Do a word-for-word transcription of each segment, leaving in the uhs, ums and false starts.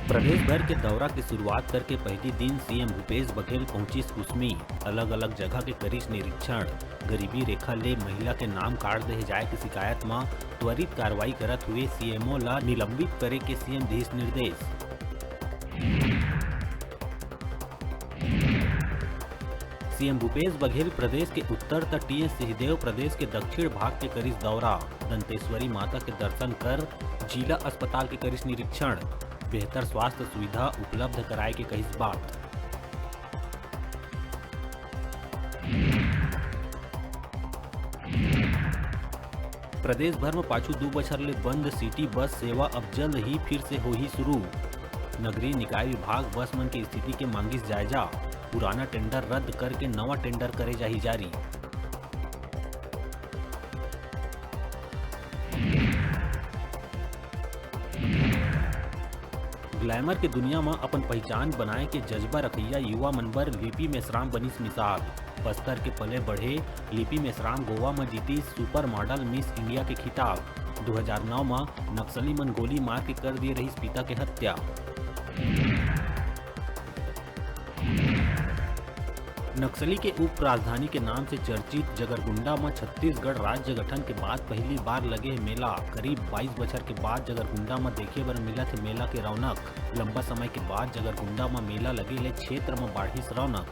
प्रदेश भर के दौरा के शुरुआत करके पहली दिन सीएम भूपेश बघेल पहुंचिस कुसमी। अलग-अलग जगह के करिस निरीक्षण। गरीबी रेखा ले महिला के नाम काट देहे जाए के शिकायत म त्वरित कार्रवाई करत हुए सीएमओ ला निलंबित करे के सीएम दिस निर्देश। सीएम भूपेश बघेल प्रदेश के उत्तर त टीएस सिंहदेव प्रदेश के दक्षिण भाग के करिस दौरा। दंतेश्वरी माता के दर्शन कर जिला अस्पताल के करिस निरीक्षण। बेहतर स्वास्थ्य सुविधा उपलब्ध कराए के कहिस बात। प्रदेश भर म पाछू दू बछर ले बंद सिटी बस सेवा अब जल्द ही फिर से होही शुरू। नगरीय निकाय विभाग बस मन के स्थिति के मांगिस जायजा। पुराना टेंडर रद्द करके नवा टेंडर करे जाही जारी। ग्लैमर के दुनिया म अपन पहिचान बनाए के जज्बा रखइया युवा मन बर लिपि मेसराम बनिस मिसाल। बस्तर के पले बढ़े लिपि मेसराम गोवा म जीतिस सुपर मॉडल मिस इंडिया के खिताब। दू हज़ार नौ म नक्सली मन गोली मार के कर दिए रहिस पिता के हत्या। नक्सली के उप राजधानी के नाम से चर्चित जगरगुंडा म छत्तीसगढ़ राज्य गठन के बाद पहली बार लगे हे मेला। करीब बाईस बछर के बाद जगरगुंडा म देखे बर मिलत हे मेला के रौनक। लंबा समय के बाद जगरगुंडा म मेला लगे ले क्षेत्र म बाढ़िस रौनक।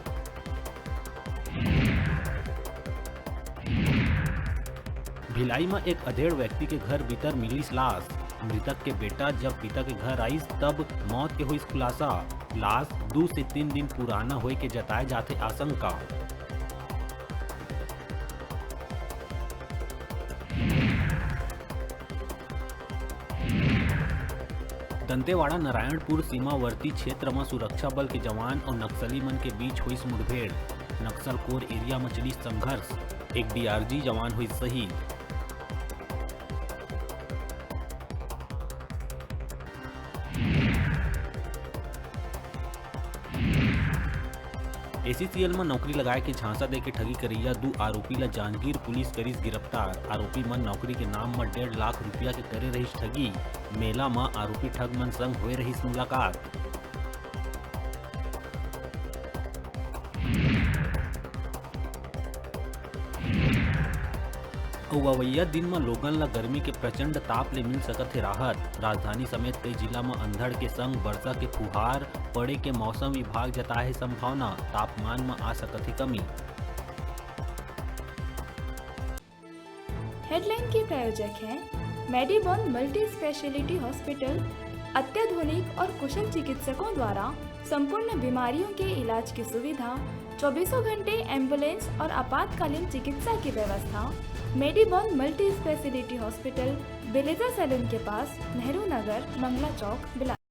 भिलाई म एक अधेड़ व्यक्ति के घर भीतर मिलिस लाश। मृतक के बेटा जब पिता के घर आइस, तब मौत के होइस खुलासा। लाश दू से तीन दिन पुराना होए के जताए जाथे आशंका। दंतेवाड़ा नारायणपुर सीमावर्ती क्षेत्र म सुरक्षा बल के जवान अउ नक्सली मन के बीच होइस मुठभेड़। नक्सल कोर एरिया म चलिस संघर्ष, एक डीआरजी जवान होइस शहीद। एसीसीएल म नौकरी लगाए के झांसा देके ठगी करइया दू आरोपी ल जांजगीर पुलिस करिस गिरफ्तार। आरोपी मन नौकरी के नाम म डेढ़ लाख रुपया के करे रहिस ठगी। मेला म आरोपी ठग मन संग होए रहिस मुलाकात। अउ अवइया दिन म लोगन ल गर्मी के प्रचंड ताप ले मिल सकत हे राहत। राजधानी समेत कई जिला म अंधड़ के संग बरसा के फुहार पड़े के मौसम विभाग जताए हे संभावना। तापमान म आ सकत हे कमी। हेडलाइन के प्रायोजक हैं मेडीबॉन मल्टी स्पेशलिटी हॉस्पिटल। अत्याधुनिक और कुशल चिकित्सकों द्वारा संपूर्ण बीमारियों के इलाज की सुविधा, चौबीसों घंटे एम्बुलेंस और आपातकालीन चिकित्सा की व्यवस्था। मेडीबॉन मल्टी स्पेशलिटी हॉस्पिटल, बिलेजा सैलून के पास, नेहरू नगर, मंगला चौक, बिलासपुर।